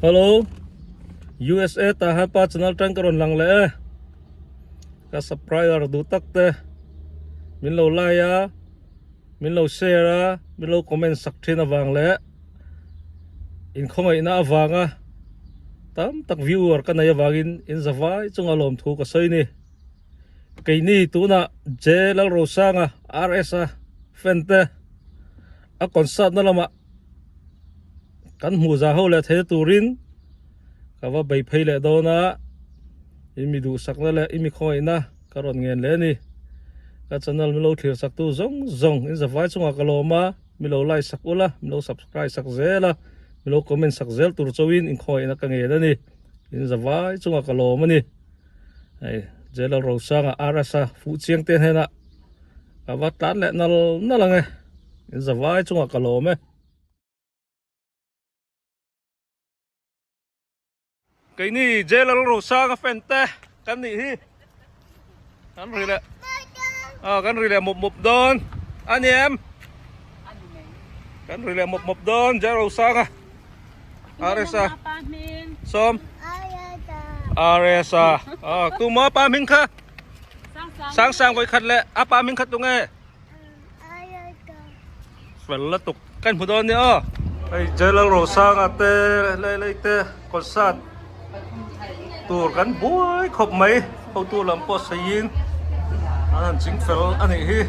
Hello USA tah hian pa channel tang ka rawn lang leh e ka subscriber duh tak te min lo like a min lo share a min lo comment sak thin avang leh inkhawngaihna avanga tam tak viewer ka nei avangin in zavai chunga lawmthu ka sawi a ni. Keini tunah J Lalrosanga RS a fan te a concert na lamah kan hmuh zah ho leh theihna turin ka va bei phei leh dawn a, i mi duhsakna leh i mi khawngaihna ka rawn ngen leh a ni. Ka channel min lo thlir sak tu zawng zawng in zavai chungah ka lawm a, mi lo like sak ula, mi lo subscribe sak zel a, mi lo comment sak zel tur chauhin inkhawngaihna ka ngen a ni. In zavai chungah ka lawm a ni. Hei Jalal Rosanga RS a fuh chiang te hnenah ka va tlan leh nal nal ang e in zavai chungah ka lawm e. Keini Jalal Rosanga fan te kan nih hi kan ri leh ah kan ri leh mawp mawp dawn a ni em kan ri leh mawp mawp dawn Jalal Rosanga. RS a sawm RS a ah tu maw pa hming kha sang sang vawi khat leh a pa hming kha tu nge fel la tuk kan hmu dawn nia aw hei Jalal Rosanga te lei lei te concert tur kan buai khawp mai hotu lam pawh sawiin an han ching fel a nih hi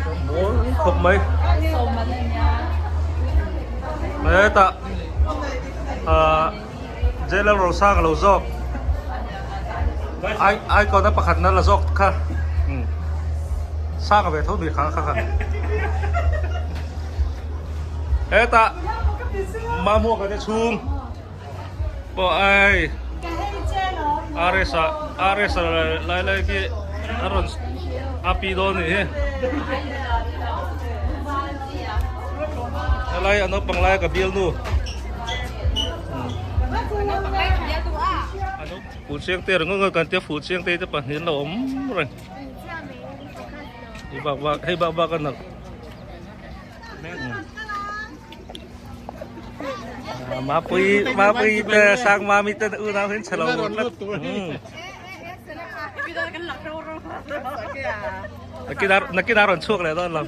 kan buai khawp mai hetah ahh Jalal Rosanga lo zawk ai icon a pakhat na la zawk kha sang ve tho ni kha kha hetah mamawh ka te chhung. Pawh ai RS a RS a lai lai khi a rawn a pi dawn anih hi helai a naupang lai ka bial nu fuh chiang te ringawt ngawt kan tia fuh chiang te te pahnih an lo awm reng hei bak bak hei bak bak a nalh. Mapui Mapui te sang mami te unau hin chhelo tlat nakin nakin a rawn chhuak leh dawn lo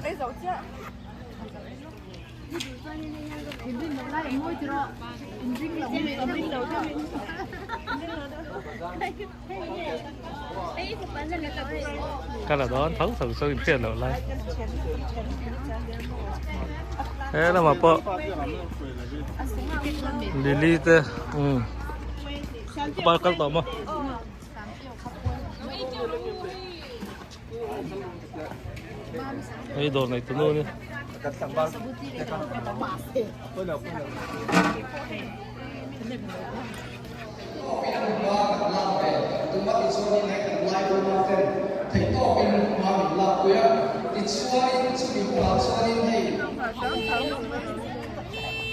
Ka la dawn tho tho chu inhriat loh lai he lamah pawh lily te umm pa kal tawh maw hei dawr nei tunu a ni.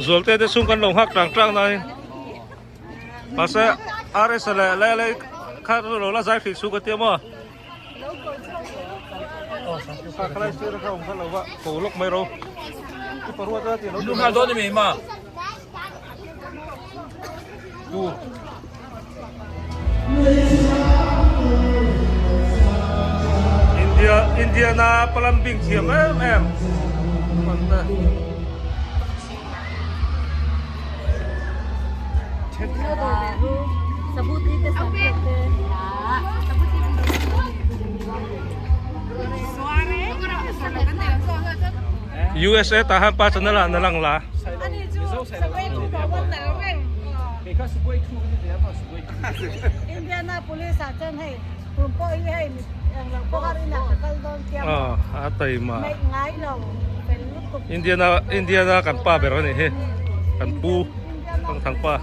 Zualte te chhung kan lo nghak tang tang na in mahse RS leh leh leh kha lo la zai hrih chu ka tia maw kha khalai sir kha awm kha lo va ko lawk mai ro Lu nghal dawn ni ma. India Indiana plumbing thiam em em USA tah hian pa channel ah na lang la. A taima Indiana Indiana kan pa ber a nih hi kan pu Thangthang pa.